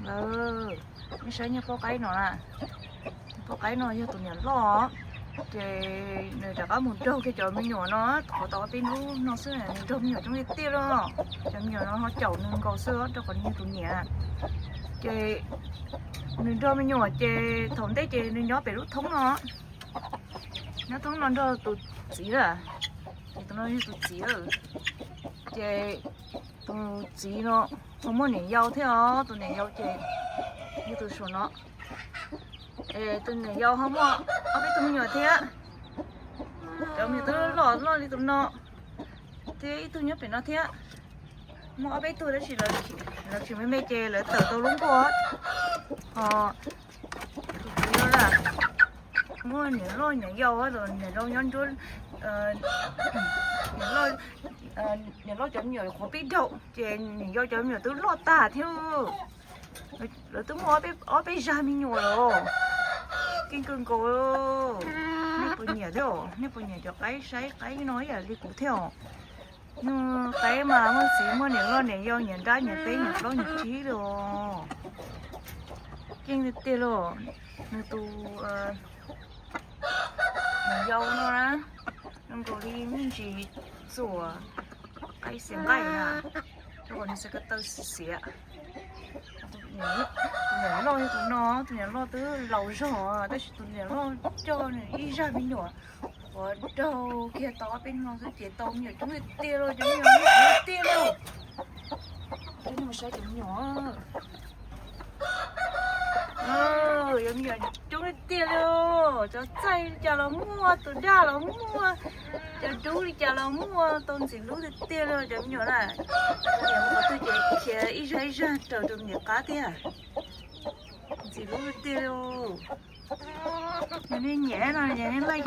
Nej saib niag poj qaib no na, poj qaib no yog tus niam loj, ces nws rov qab mus nrog kiag cov me nyuam no, qhov tau ob peb hnub no xwb nws nrog me nyuam coob tiag tiag li. Cov me nyuam no ho caum nws nkaus xwb rau qhov nws yog tus niam. Ces nws nrog me nyuam ces thaum ntej ces nws nyob pem lub thoob no, nyob thoob no nrog tus txiv na, ces tus no yog tus txiv. Ces tus txiv no ho muaj niam yau thiab os, tus niam yau ces yog tus saum no. Tus niam yau ho muaj ob peb tug me nyuam thiab. Cov me nyuam twb loj loj li tus no, thiab ib tug nyob pem no thiab. Muaj ob peb tug tab sis lawv tseem me me ces lawv tawm tau lub nkuaj. Ho tus txiv no na, muaj niam loj niam yau, niam loj nyob nruab, niam loj cov me nyuam qhuav pib dhau ces niam yau cov me nyuam twb loj tag thiab. Lawv twb muaj ob peb zag me nyuam lawm. Keej kawg nkaus. Nej puas nyiam thiab os? Nej puas nyiam cov qaib, saib qaib no ib yam li kuv thiab os? Nws qaib mas muaj txiv muaj niam loj niam yau, niam nrab niam peb niam plaub niam tsib li os. Keej tiag tiag li. Nws tus niam yau no na, zoo nkaus li me ntsis txuas qaib xiav nqaij na, rau qhov nws xav ko taw xiav. Tus niam loj yog tus no, tus niam loj twb laus zog tab sis tus niam loj coj nws ib zag me nyuam qhuav dhau kiag tau ob peb hnub no xwb ces tau me nyuam coob tiag tiag li, cov me nyuam coob tiag li. Cov me nyuam, cov me nyuam coob tiag tiag li, cov txaij li cas los muaj, tus daj los muaj, cov dub li cas los muaj, tau ntxim hlub tiag tiag li cov me nyuam na. Niam mus qhov twg ces khiav ib zag ib zag raws rau niam qab tiag. Ntxim hlub tiag tiag li. Yog nej nyiam no nej like